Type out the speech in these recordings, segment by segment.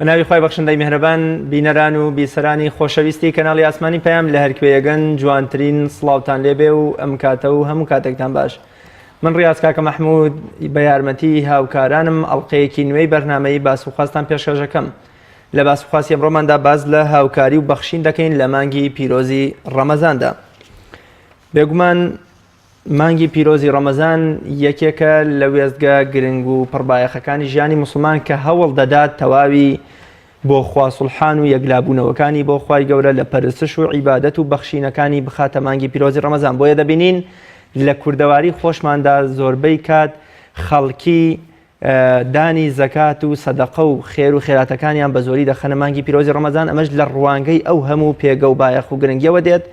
ناوی خوای بەخشندەی میهرەبان بینەران و بیسەرانی خۆشەویستی کەناڵی ئاسمانی پەیام لە هەرکوێیەگەن جوانترین سڵاوتان لێبێ و ئەم کاتە و هەموو کاتێکتان باش من ڕاز کاکە مەحمود بە یارمەتی هاوکارانم ئەڵلقەیەکی نوێی بەرنمەی باس و خواستان پێشکەشەکەم لە باس و خواسی ئەمڕۆماندا باس لە هاوکاری و بەخشین دەکەین لە مانگی پیرۆزی ڕەمەزاندا بێگومان مانگی پیرۆزی ڕەمەزان یەکێکە لە وێستگە گرنگ و پڕبایەخەکانی ژیانی موسڵمان کە هەوڵ دەدات تەواوی بۆ خوا سوڵحان و یەکلابوونەوەکانی بۆ خوای گەورە لە پەرستش و عیبادەت و بەخشینەکانی بخاتە مانگی پیرۆزی ڕەمەزان بۆیە دەبینین لە کوردەواری خۆشماندا زۆربەی کات خەڵکی دانی زەکات و سەدەقە و خێر و خێراتەکانیان بە زۆری دەخەنە مانگی پیرۆزی ڕەمەزان، ئەمەش لە ڕوانگەی ئەو هەموو پێگە و بایەخ و گرنگیەوە دێت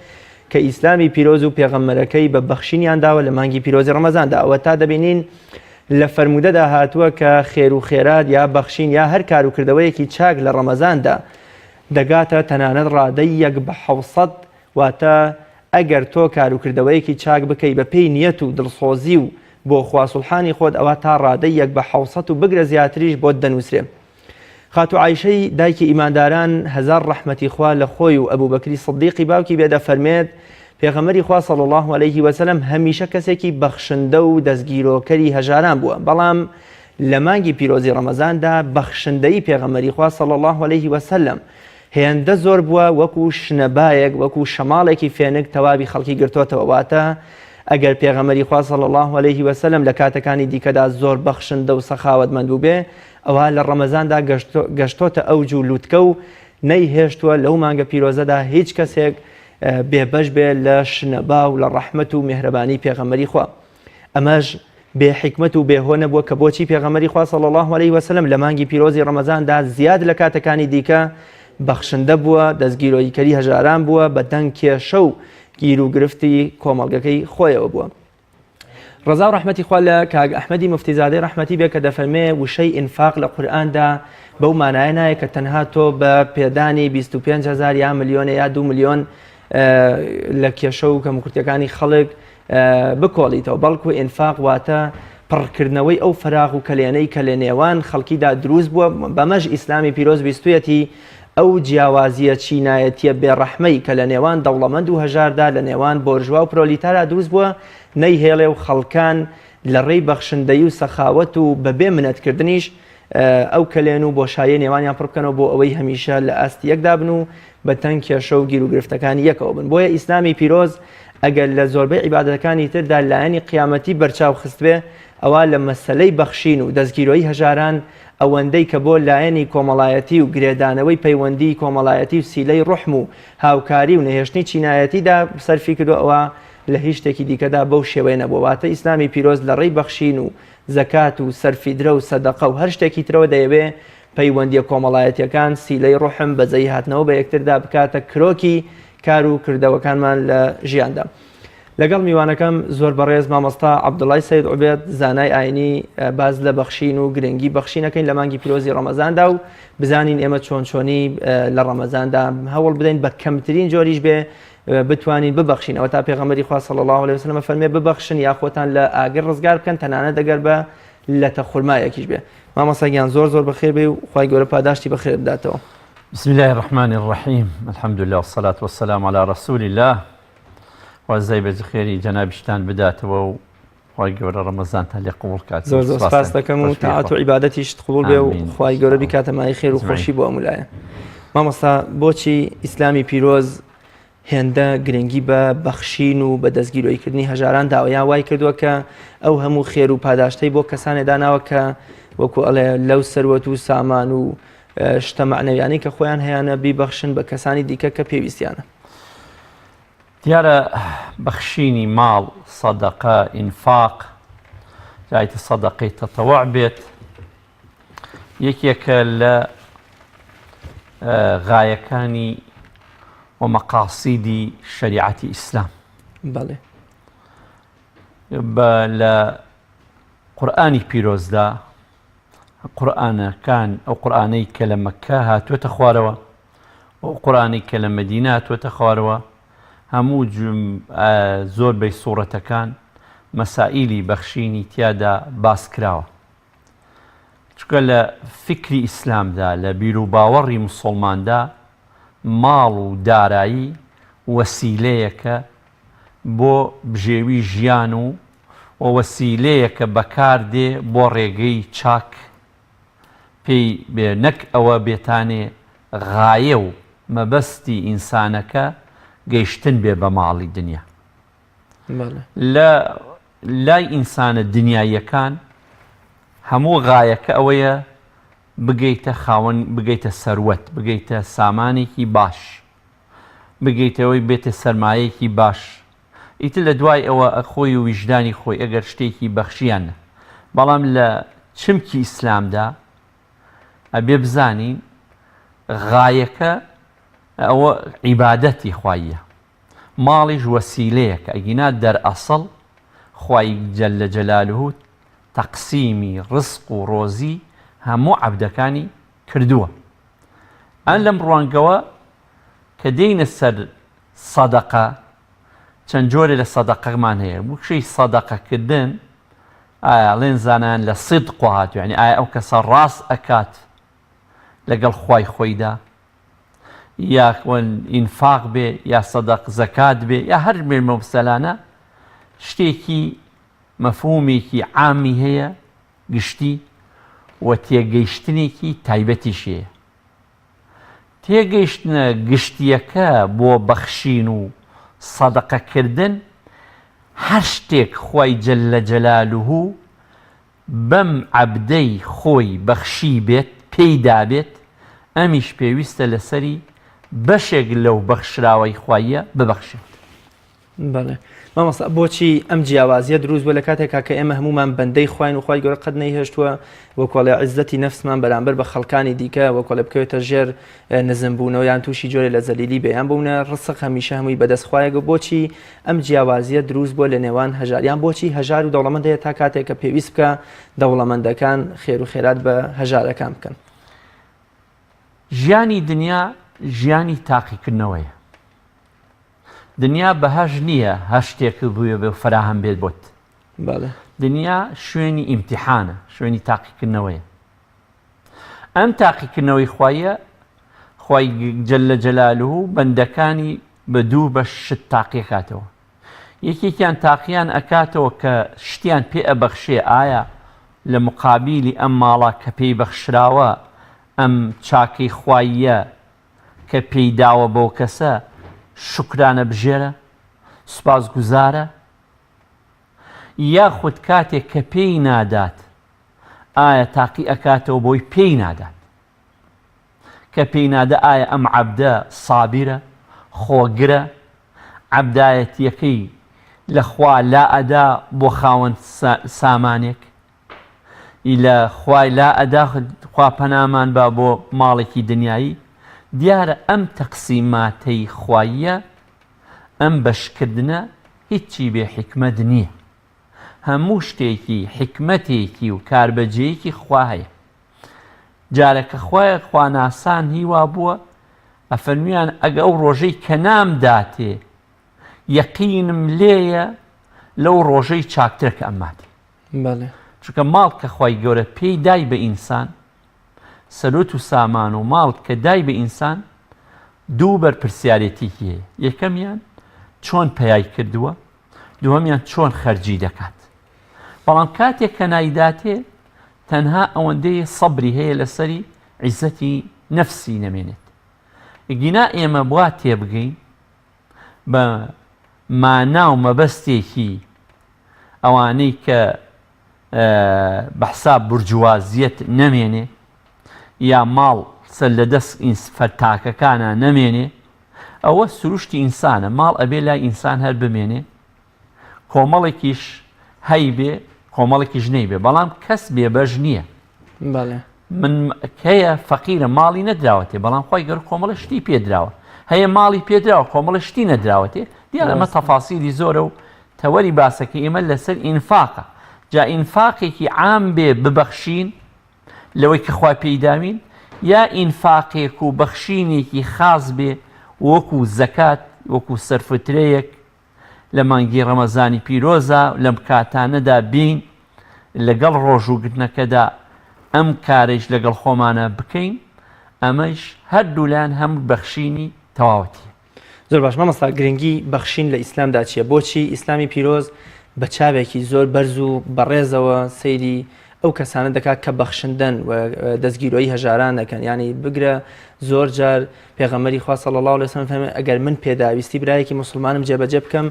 کە ئیسلامی پیرۆز و پێغەمبەرەکەی بە بەخشینیان داوە لە مانگی پیرۆزی ڕەمەزاندا. ئەوەتا دەبینین لە فەرموودەدا هاتووە کە خێر و خێرات یا بەخشین یا هەر کار و کردەوەیەکی چاک لە ڕەمەزاندا دەگاتە تەنانەت ڕادەی یەک بە حەوسەد واتە ئەگەر تۆ کاروکردەوەیەکی چاک بکەی بە پێی نیەت و دڵسۆزی و بۆ خوا سوڵحانی خۆت ئەوا تا ڕادەی یەک بە حەوسەت و بگرە زیاتریش بۆت دەنوسرێ. خاتوو عائیشەی دایکی ئیمانداران هەزار ڕەحمەتی خوا لە خۆی و ئەبوبەکری سدیقی باوکی بێ دەفەرمێت، پێغەمبەری خوا صلی اللە علیه وسلم هەمیشە کەسێکی بەخشندە و دەستگیرۆکەری هەژاران بووە بەڵام لە مانگی پیرۆزی ڕەمەزاندا بەخشندەیی پێغەمبەری خوا صلی اللە علیه وسلم هێندە زۆر بووە وەکو شنەبایەک وەکو شەماڵێکی فێنک تەواوی خەڵکی گرتۆتەوە واتە ئەگەر پێغەمبەری خوا صلی اللە علیه وسلم لە کاتەکانی دیکەدا زۆر بەخشندە و سەخاوەتمەند بووبێ ئەوا لە ڕەمەزاندا گەشتۆتە ئەوج و لوتکە و نەیهێشتووە لەو مانگە پیرۆزەدا هیچ کەسێک بێبەش بێ لە شنەبا و لە ڕەحمەت و مێهرەبانی پێغەمبەری خوا. ئەمەش بێ حیکمەت و بێ هۆ نەبووە کە بۆچی پێغەمبەری خوا صلی اللە علیه وسلم لە مانگی پیرۆزی ڕەمەزاندا زیاد لە کاتەکانی دیکە بەخشندە بووە، دەستگیرۆییکەری هەژاران بووە، بە دەنگ کێشە و گیروگرفتی کۆمەڵگەکەی خۆیەوە بووە. ڕەزا و ڕەحمەتی خوا لە کاک ئەحمەدی موفتیزادەی ڕەحمەتی بێ کە دەفەرمێ وشەی ئینفاق لە قورئاندا بەو مانایە نایە کە تەنها تۆ بە پێدانی 25 هزار یا ملیۆنە یا دو ملیۆن لە کێشە و کەموکورتیەکانی خەڵک بکۆڵیتەوە، بەڵکو ئینفاق واتە پڕکردنەوەی ئەو فەراغ و کەلێنەی کە لە نێوان خەڵکیدا دروست بووە، بەمەش ئیسلامی پیرۆز ویستویەتی ئەو جیاوازییە چینایەتییە بێڕەحمەی کە لە نێوان دەوڵەمەند و هەژاردا، لە نێوان بۆرژوا و پرۆلیتارا دروست بووە، نەیهێڵێ و خەڵکان لە ڕێی بەخشندەیی و سەخاوەت و بەبێ منەتکردنیش ئەو کەلێن و بۆشاییە نێوانیان پڕ بکەنەوە بۆ ئەوەی هەمیشە لە ئاستی یەکدا بن و بە تەنگ کێشە و گیروگرفتەکانی یەکەوە بن. بۆیە ئیسلامی پیرۆز ئەگەر لە زۆربەی عیبادەتەکانی تردا لایەنی قیامەتی بەرچاو خستبێ ئەوا لە مەسەلەی بەخشین و دەستگیرۆیی هەژاران ئەوەندەی کە بۆ لایەنی کۆمەڵایەتی و گرێدانەوەی پەیوەندیی کۆمەڵایەتی و سیلەی ڕوحم و هاوکاری و نەهێشتنی چینایەتیدا سەرفی کردوە ئەوا لە هیچ شتێکی دیکەدا بەو شێوەیە نەبووە واتە ئیسلامی پیرۆز لە ڕێی بەخشین و زەکات و سەرفیدرە و سەدەقە و هەر شتێکی ترەوە دەیەوێ پەیوەندیە کۆمەڵایەتیەکان سیلەی ڕوحم بەزەیی هاتنەوە بە یەکتردا بکاتە کرۆکی کار و کردەوەکانمان لە ژیاندا. لەگەڵ میوانەکەم زۆر بەڕێز مامۆستا عەبدوڵای سەید عوبێد زانای ئاینی باس لە بەخشین و گرنگی بەخشینەکەین لە مانگی پیرۆزی ڕەمەزاندا و بزانین ئێمە چۆن چۆنی لە ڕەمەزاندا هەوڵ بدەین بە کەمترین جۆریش بێ بتوانین ببەخشین ئەوە تا پێغەمبەری خوا صلی الله علیه وسلم فەرمێ ببەخشن یا خۆتان لە ئاگر ڕزگار بکەن تەنانەت ئەگەر بە لەتە خورمایەکیش بێ مامۆستا گیان زۆر زۆر بەخێر بێ و خوای گەورە پاداشتی بەخێر بداتەوە. بسم الله الرحمن الرحیم الحمد لله والصلاة والسلام علی رسول الله خوا جزای بە خێری جەنابیشتان بداتەوە و خوای گەورە ڕەمەزانتان لێ قبوڵ کات زۆر زۆر سپاس دەکەم و تاعەت و عیبادەتیشت قبوڵ بێ و خوای گەورە بیکاتە مایەی خێر و خۆشی بۆ هەموو لایە مامۆستا بۆچی ئیسلامی پیرۆز هێندە گرنگی بە بەخشین و بە دەستگیرۆیکردنی هەژاران داوە یان وای کردووە کە ئەو هەموو خێر و پاداشتەی بۆ کەسانێ داناوە کە وەکو ئەڵێ لەو سەروەت و سامان و شتە مەعنەویانەی کە خۆیان هەیانە بیبەخشن بە کەسانی دیکە کە پێویستیانە. دیارە بەخشینی ماڵ، سەدەقە، ئینفاق، جا سەدەقەی تەتەوع بێت، یەکێکە لە غایەکانی و مەقاسیدی شەریعەتی ئیسلام. بەڵێ. بە لە قورئانی پیرۆزدا قورئانەکان ئەو قورئانەی کە لە مەککە هاتووەتە خوارەوە و ئەو قورئانەی کە لە مەدینە هاتووەتە خوارەوە هەموو زۆر بەی سوڕەتەکان مەسائیلی بەخشینی تیادا باس کراوە. چونکە لە فیکری ئیسلامدا، لە بیروباوەڕی موسوڵماندا ماڵ و دارایی وەسیلەیەکە بۆ بژێوی ژیان و و وەسیلەیەکە بەکار دێ بۆ ڕێگەی چاک پێی بێ نەک ئەوە بێتانێ غایە و مەبەستی ئینسانەکە گەیشتن بێ بە ماڵی دنیا. لە لای ئینسانە دنیاییەکان هەموو غایەکە ئەوەیە بگەیتە خاوەن بگەیتە سەروەت بگەیتە سامانێکی باش بگەیتەوەی بێتە سەرمایەکی باش ئیتر لە دوای ئەوە خۆی و ویژدانی خۆی ئەگەر شتێکی بەخشیان نە بەڵام لە چمکی ئیسلامدا ئەبێ بزانین غایەکە ئەوە عیبادەتی خواییە ماڵیش وەسیلەیەکە ئەگینا دەرئەسڵ خوای جل جلالە تەقسیمی ڕزق و ڕۆزی هەموو عەبدەکانی کردووە ئەن لەم ڕوانگەوە کە دێینە سەر سەدەقە چەند جۆرێ لە سەدەقەمان هەیە وشەی سەدەقەکردن ئایا ڵێن زانایان لە صدق هاتووە یعنی ئایا ئەو کەسە ڕاست ئەکات لەگەڵ خوای خۆیدا یا ئینفاق بێ یا سەدەق زەکات بێ یا هەر بێ مەبسەلانە شتێکی مەفهومێکی عامی هەیە گشتی و تێگەیشتنێکی تایبەتیش هەیە تێگەیشتنە گشتیەکە بۆ بەخشین و سەدەقەکردن هەر شتێک خوای جل جلاله بەم عەبدەی خۆی بەخشیبێت، پێی دابێت، ئەمیش پێویستە لەسەری بەشێک لەو بەخشراوەی خواییە ببەخشێت. بەڵێ مامۆستا بۆچی ئەم جیاوازیە دروست بووە لە کاتێکا کە ئێمە هەمومان بەندەی خواین و خوای گەورە قەت نەیهێشتووە وەکۆڵێ عیزەتی نەفسمان بەرامبەر بە خەڵکانی دیکە وەکۆڵێ بکەوێتە ژێر نزم بوونەوە یان تووشی جۆرێ لە زەلیلی بێ یان بوونە ڕسق هەمیشە هەمووی بەدەست خوایەگە بۆچی ئەم جیاوازیە دروست بووە لە نێوان هەژار یان بۆچی هەژار و دەوڵەمەند هەیە تا کاتێک کە پێویست بکە دەوڵەمەندەکان خێر و خێرات بە هەژارەکان بکەن؟ ژیانی دنیا ژیانی تاقیکردنەوەیە. دنیا بەهەشت نییە هەر شتێک بوێ بێ فەراهەم بێت بۆت. بەڵێ. دنیا شوێنی ئیمتیحانە، شوێنی تاقیکردنەوەیە. ئەم تاقیکردنەوەی خوایە خوای جل جلالە بەندەکانی بە دوو بەش شت تاقیەکاتەوە یەکێکیان تاقیان ئەکاتەوە کە شتیان پێ ئەبەخشێ ئایا لە مقابیلی ئەم ماڵە کە پێی بەخشراوە ئەم چاکەی خواییە کە پێی داوە بەو کەسە شوکرانە بژێرە سوپاسگوزارە یاخود کاتێک کە پێی نادات ئایا تاقی ئەکاتەوە بۆی پێی نادات کە پێی نادە ئایا ئەم عەبدە سابیرە خۆگرە عەبدایەتیەکەی لە خوا لا ئەدا بۆ خاوەن سامانێک لە خوای لا ئەدا خوا پەنامان با بۆ ماڵێکی دنیایی دیارە ئەم تەقسیماتەی خواییە ئەم بەشکردنە هیچی بێ حیکمەت نییە هەموو شتێکی حیکمەتێکی و کاربەجێیەکی خوا هەیە جارە کە خوایە خواناسان هی وا بووە ئەفەرمویان ئەگە ئەو ڕۆژەی کە نام داتێ یەقینم لێیە لەو ڕۆژەی چاکترە کە ئەماتێ بەڵێ چونکە ماڵ کە خوای گەورە پێی دای بە ئینسان سەروت و سامان و ماڵ کە دای بە ئینسان دوو بەرپرسیارێتیکی هەیە یەکەمیان چۆن پەیای کردووە دووەمیان چۆن خەرجی دەکات بەڵام کاتێک کە نایداتێ تەنها ئەوەندەی سەبری هەیە لەسەری عیزەتی نەفسی نەمێنێت گینا ئێمە بوا تێبگەین بە مانا و مەبەستێکی ئەوانەی کە بە حساب برجوازیەت نەمێنێ یا ماڵ سەر لە دەست فەرتاکەکانە نەمێنێ ئەوە سروشتی ئینسانە ماڵ ئەبێ لای ئینسان هەر بمێنێ کۆمەڵێکیش هەیبێ کۆمەڵێکیش نەیبێ بەڵام کەس بێبەش نییە بەڵێ من هەیە فەقیرە ماڵی نەدراوەتێ بەڵام خی گەر کۆمەڵە شتی پێدراوە هەیە ماڵی پێدراوە کۆمەڵە شتی نەدراوەتێ دیارە ئەمە تەفاسیلی زۆرە و تەوەری باسەکە ئێمە لەسەر ئینفاقە جا ئینفاقێکی عام بێ ببەخشین لەوەی کە خوا پێی داوین یا ئینفاقێک و بەخشینێکی خاص بێ وەکو زەکات وەکو سەرفترەیەک لە مانگی ڕەمەزانی پیرۆزا لەم کاتانەدا بین لەگەڵ ڕۆژووگرتنەکەدا. ئەم کارەیش لەگەڵ خۆمانە بکەین ئەمەش هەردوولایان هەم بەخشینی تەواوەتیە. زۆر باش مامۆستا گرنگی بەخشین لە ئیسلامدا چییە؟ بۆچی ئیسلامی پیرۆز بە چاوێکی زۆر بەرز و بەڕێزەوە سەیری ئەو کەسانە دەکات کە بەخشندەن و دەستگیرۆیی هەژاران دەکەن یعنی بگرە زۆر جار پێغەمبەری خوا صلی اللە علیه وسلم فەرمی ئەگەر من پێداویستی برایەکی موسڵمانم جێبەجێ بکەم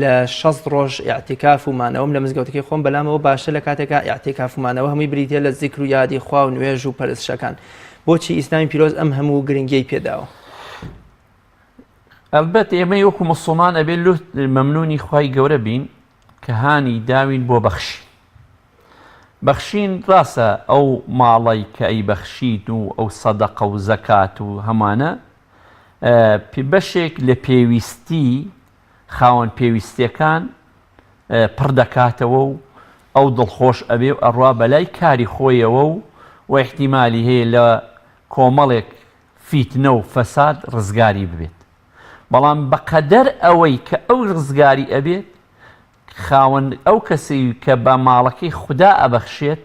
لە 60 ڕۆژ ئیعتیکاف و مانەوەم لە مزگەوتەکەی خۆم بەلامەوە باشتر لە کاتێکا ئیعتیکاف و مانەوە هەمووی بریتیە لە زیکر و یادی خوا و نوێژ و پەرستشەکان بۆچی ئیسلامی پیرۆز ئەم هەموو گرنگیەی پێداوە؟ ئەلبەت ئێمەی وەکو موسڵمان ئەبێ لوت مەمنونی خوای گەورە بین کە هانی داوین بۆ بەخشین بەخشین ڕاستە ئەو ماڵەی کە ئەیبەخشیت و ئەو سەدەقە و زەکات و هەمانە بەشێک لە پێویستی خاوەن پێویستیەکان پڕ دەکاتەوە و ئەو دڵخۆش ئەبێ و ئەڕوا بەلای کاری خۆیەوە و و ئیحتیمالی هەیە لە کۆمەڵێک فیتنە و فەساد ڕزگاری ببێت بەڵام بەقەدەر ئەوەی کە ئەو ڕزگاری ئەبێت خاوەن ئەو کەسەی کە بە ماڵەکەی خودا ئەبەخشێت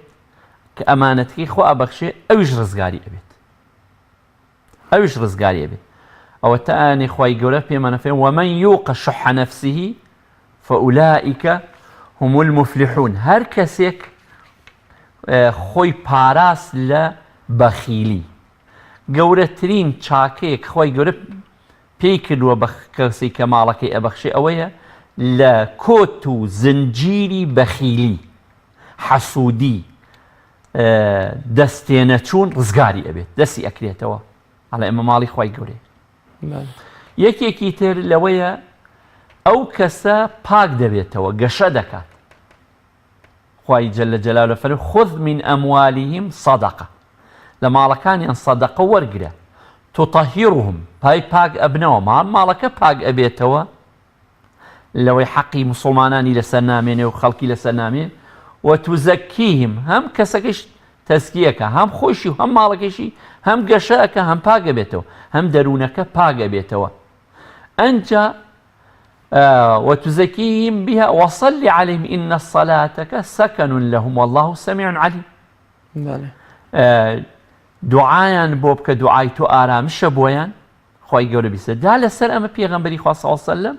کە ئەمانەتەکەی خوا ئەبەخشێ ئەویش ڕزگاری ئەبێت ئەویش ڕزگاری ئەبێت ئەوە تا ئەنێ خوای گەورە پێمانە فێ ومن یوق شح نفسه فأولئک هم المفلحون هەر کەسێک خۆی پاراست لە بەخیلی گەورەترین چاکەیەک خوای گەورە پێی کردووە بە کەسێک کە ماڵەکەی ئەبەخشێ ئەوەیە لە کۆت و زنجیری بەخیلی حەسوودی دەست تێنەچوون ڕزگاری ئەبێت دەستی ئەکرێتەوە ئەڵێ ئەمە ماڵی خوای گەورەیە یەکێکی تر لەوەیە ئەو کەسە پاک دەبێتەوە گەشە دەکات خوای جل جلالە فەرمی خذ من اموالهم صدقە لە ماڵەکانیان صدقە وەرگرە تطهرهم پای پاک ئەبنەوە ماڵ ماڵەکە پاک ئەبێتەوە لەوەی حەقی مسلمانانی لەسەر نامێنێ و خەڵکی لەسەر نامێ و تزکیهم هەم کەسەکەش تەزکیەکە هەم خۆشی و هەم ماڵەکەشی هەم گەشەکە هەم پاک ئەبێتەوە هەم دەروونەکە پاک ئەبێتەوە ئەنجا وتزکیهم بها وصل عليهم إن صلاتك سكن لهم والله سميع عليم دوعایان بۆ بکە دوعای تۆ ئارامشە بۆیان خی گەورە بیسە دا لەسەر ئەمە پێغەمبەری خوا صلی الله وسلم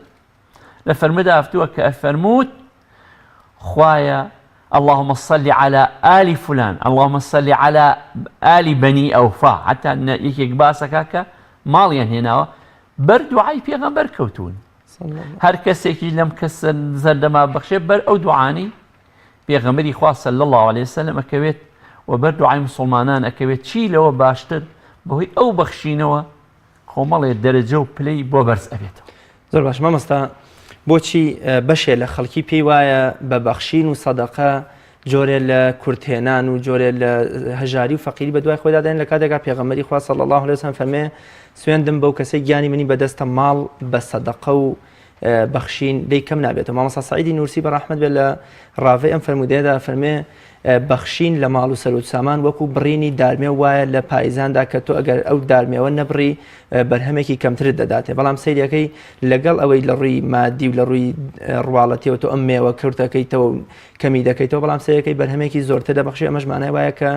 لە فەرمودا هاتووە کە ئەفەرمووت خوایە اللهم صل على آل فلان اللهم صل على آل بني أوفا حتى یەکێک باسەکە کە ماڵیان هێناوە بەر دوعای پێغەمبەر کەوتوون هەر کەسێکی لەم کەسە زەردەما بەخشێ بەر ئەو دوعانی پێغەمبەری خوا صلی اللە علیە وسلم ئەکەوێت و بەر دوعای مسوڵمانان ئەکەوێت چی لەوە باشتر بەهۆی ئەو بەخشینەوە کۆمەڵێ دەرەجە و پلەی بۆ بەرز ئەبێتەوە. زۆر باش مامۆستا بۆچی بەشێ لە خەڵکی پێی وایە بە بەخشین و سەدەقە جۆرێ لە کورتهێنان و جۆرێ لە هەژاری و فەقیری بە دوای خۆیدا دێن لە کاتێکا پێغەمبەری خوا صلی الله علیه وسلم فەرمێ سوێندم بەو کەسەی گیانی منی بەدەستە ماڵ بە سەدەقە و بەخشین لێی کەم نابێتەوە مامۆستا سەعیدی نورسی بە ڕەحمەت بێت لە ڕاڤەی ئەم فەرموودەیەدا فەرمێ بەخشین لە ماڵ و سەروت سامان وەکو بڕینی دارمێو وایە لە پایزاندا کە تۆ ئەگەر ئەو دارمێوە نەبڕی بەرهەمێکی کەمترت دەداتێ بەڵام سەیرەکەی لەگەڵ ئەوەی لە ڕووی مادی و لە ڕووی ڕواڵەتیەوە تۆ ئەم مێوە کورتەکەیتەوە و کەمی دەکەیتەوە بەڵام سەیرەکەی بەرهەمێکی زۆرتر دەبەخشی ئەمەش مانای وایە کە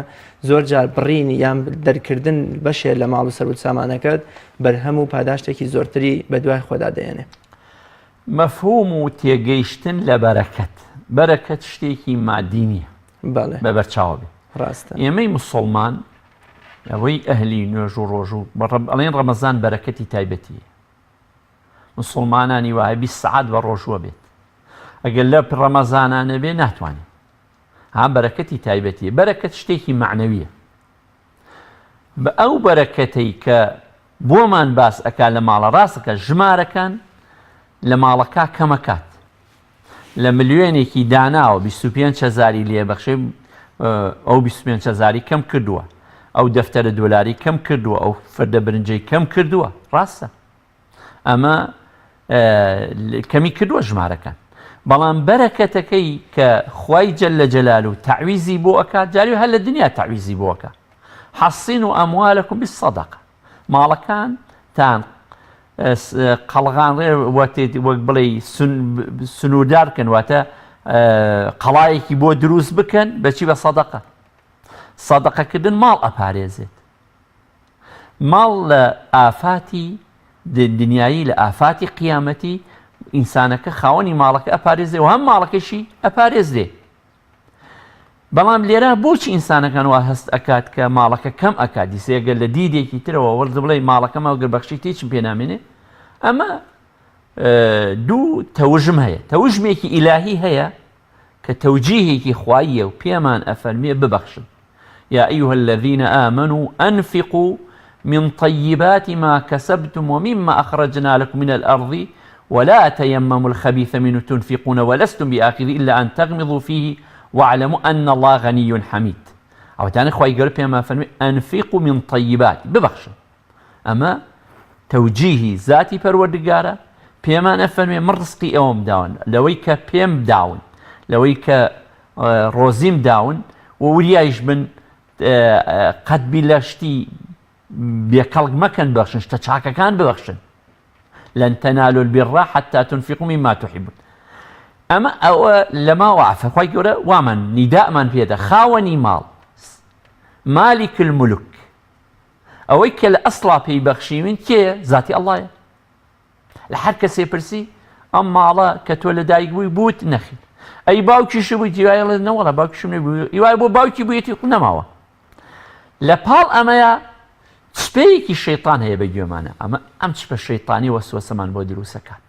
زۆر جار بڕینی یان دەرکردن بەشێ لە ماڵ و سەروت سامانەکەت بەرهەم و پاداشتێکی زۆرتری بەدوای خۆدا دەێنێ. مەفهوم و تێگەیشتن لە بەرەکەت، بەرەکەت شتێکی مادی نییە بەڵێ. بە بەرچاوە بێ. ڕاستە. ئێمەی موسڵمان ئەوەی ئەهلی نوێژ و ڕۆژوو ئەڵێن ڕەمەزان بەرەکەتی تایبەتی هەیە. موسڵمانانی وایە 20 سەعات بە ڕۆژووە بێت. ئەگەر لە ڕەمەزانا نەبێ ناتوانێت. ها بەرەکەتی تایبەتیە. بەرەکەت شتێکی مەعنەویە. بە ئەو بەرەکەتەی کە بۆمان باس ئەکا لە ماڵە ڕاستەکە ژمارەکان لە ماڵەکە کەمەکات لە ملیۆنێکی داناوە 25 هزاری لێ بەخشێ ئەو 25 هزاری کەم کردووە ئەو دەفتەرە دۆلاری کەم کردووە ئەو فردە برنجەی کەم کردووە ڕاستە ئەمە کەمی کردووە ژمارەکان بەڵام بەرەکەتەکەی کە خوای جل جلال و تەعویزی بۆ ئەکات جاری هەر لە دنیا تەعویزی بۆ ئەکات حەسین و ئەموالەکم بالصدقە ماڵەکان تان قەڵغان ڕێ وەک بڵێ سنووردار بکەن واتە قەڵایەکی بۆ دروست بکەن بەچی بە سەدەقە. سەدەقەکردن ماڵ ئەپارێزێت. ماڵ لە ئافاتی دنیایی لە ئافاتی قیامەتی ئینسانەکە خاوەنی ماڵەکە ئەپارێزێ و هەم ماڵەکەشی ئەپارێزرێ. بەڵام لێرە بۆچی ئینسانەکان وا هەست ئەکات کە ماڵەکە کەم ئەکات دیسێ گەر لە دیدێکی ترەوە وەرز بڵێ ماڵەکەم ئەگەر بەخشیت هیچم پێ نامێنێ ئەمە دوو تەوژم هەیە تەوژمێکی ئیلاهی هەیە کە تەوجیهێکی خواییە و پێمان ئەفەرمێ ببەخشن یا أيها الذين آمنوا أنفقوا من طيبات ما كسبتم ومما أخرجنا لكم من الأرض ولا تيمموا الخبيث منه تنفقون ولستم بآخذيه إلا أن تغمضوا فيه واعلموا أن الله غني حميد. ئەوەتانە خوای گەورە پێمان فەرمی أنفقوا من طيبات ببەخشن ئەمە تەوجیهی زاتی پەروەردگارە پێمان ئەفەرمێ من ڕزقی ئەوم داون لەوەی کە پێم داون لەوەی کە ڕۆزیم داون و وریایش بن قەت بیر لە شتی بێکەڵک مەکەن بەخشن شتە چاکەکان ببەخشن لن تنالوا البر حتى تنفقوا مما تحبون ئەمە ئەوە لەما وعفە خی گەورە وامان نیدامان پێدە خاوەنی ماڵ مالك الملك ئەوەی کە لە ئەسڵا پێی بەخشیوین کێیە؟ زاتی ئەڵڵایە. لە هەر کەسێ پرسی ئەم ماڵە کە تۆ لە دایک بووی بووت نەخیر. ئەی باوکیشی بووی هیوای ڵێ نەوەڵا باوکیشم نەبوو هیوای بۆ باوکی بوویەتی نەماوە. لە پاڵ ئەمەیە چپەیەکی شەیتان هەیە بە گوێمانە ئەمە ئەم چپە شەیتانی وەسوەسەمان بۆ دروستەکات.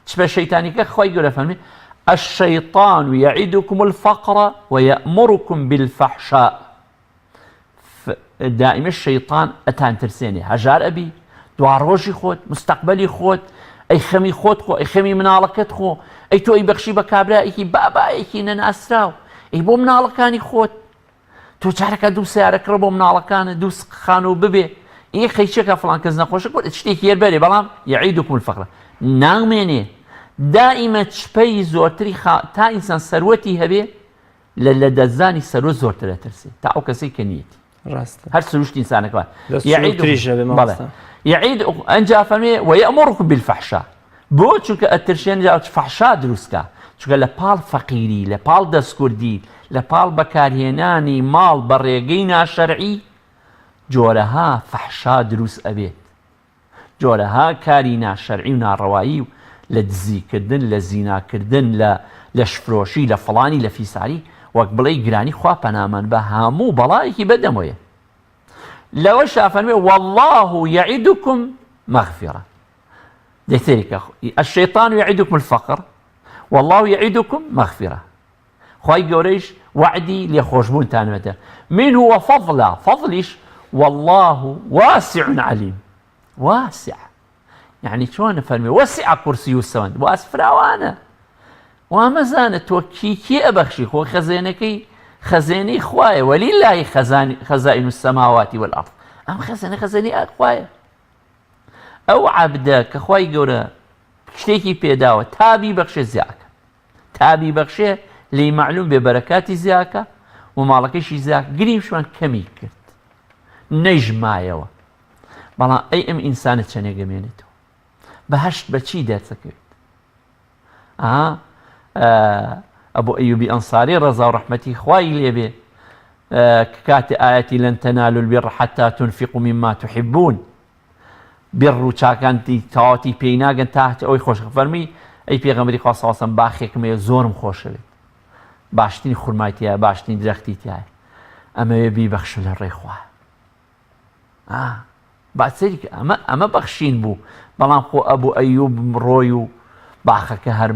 چپە شەیتانیکە خوای گەورە فەرمی الشیطان یعدکم الفقر ویأمرکم بالفحشاء دائیمە شەیتان ئەتان ترسێنێ هەژار ئەبی دواڕۆژی خۆت مستەقبەلی خۆت ئەی خەمی خۆت خۆ ئەی خەمی مناڵەکەت خۆ ئەی تۆ ئەی بەخشی بە کابرایەکی بابایەکی نەناسراو ئەی بۆ مناڵەکانی خۆت تۆ چارەکە دوو سیارە کڕە بۆ مناڵەکانە دوو خانوو ببێ ئی قەیچەکە فڵان کەس نەخۆشە بۆ شتێکی هەر بەرێ بەڵام یعیدکم الفقر نامێنێ دائیمە چپەی زۆرتری تا ئینسان سەروەتی هەبێ لە لەدەستدانی سەروەت زۆرتر ئەترسێ تا ئەو کەسەی کە نیەتی. ڕاستە. هەر سروشتی ئینسانەکە وایە. دەست چروکتریش هەبێ مامۆستا. بەڵێ. یعید ئەنجا فەرمێ ویأمرکم بالفحشاء بۆ چونکە ئەترشێن جا فحشا دروست کا چونکە لە پاڵ فەقیری لە پاڵ دەستکوردی لە پاڵ بەکارهێنانی ماڵ بە ڕێگەی ناشەرعی جۆرەها فحشا دروست ئەبێت. جۆرەها کاری ناشەرعی و ناڕەوایی و لە دزی کردن لە زینا کردن لە لەشفرۆشی لە فڵانی لە فیساری وەک بڵێی گرانی خوا پەنامان بە هەموو بەڵایەکی بەدەمەوەیە لەوەشا فەرمێ والله یعدکم مغفرە دەسێریکە الشیطان یعدکم الفقر والله یعدکم مغفرە خوای گەورەیش وەعدی لێخۆشبوونتان بەتە منه وفضلا فضلیش واللە واسع علیم واسع یعنی چۆن فەرمی وسع کرسی السماوات واس فراوانە وامەزانە تۆ کی کێ ئەبەخشی خۆ خەزێنەکەی خەزێنەی خوایە ولله خزائن السماوات والارض ئەم خەزێنە خەزێنەی خوایە ئەو عەبدە کە خوای گەورە شتێکی پێداوە تا بیبەخشێ زیاکە تا بیبەخشێ لێی مەعلوم بێ بەرەکاتی زیاکە و ماڵەکەشی زیاک گریمشمان کەمی کرد نەیژمایەوە بەڵام ئەی ئەم ئینسانە چەنێک گەمێنێتەوە بەهشت بەچی دەرچەکەوێت ئا ئەبو ئەیوبی ئەنساری ڕەزا و ڕەحمەتی خوای لێبێ کە کاتێ ئاەتی لەن تەنالوا البر حتى تنفقوا مما تحبون بڕ و چاکانتی تەواوەتی پێی ناگەن تا ئەوەی خۆش فەرمی ئەی پێغەمبەری خوا صلی الله باخێکم هەیە زۆرم خۆشەوێت باشترین خورمای تایە باشترین درەختی تایە ئەمەوێ بیبەخشم لە ڕێی خوا با سەیری کە ئەمە ئەمە بەخشین بوو بەڵام خۆ ئەبوو ئەیوب ڕۆی و باخەکە هەر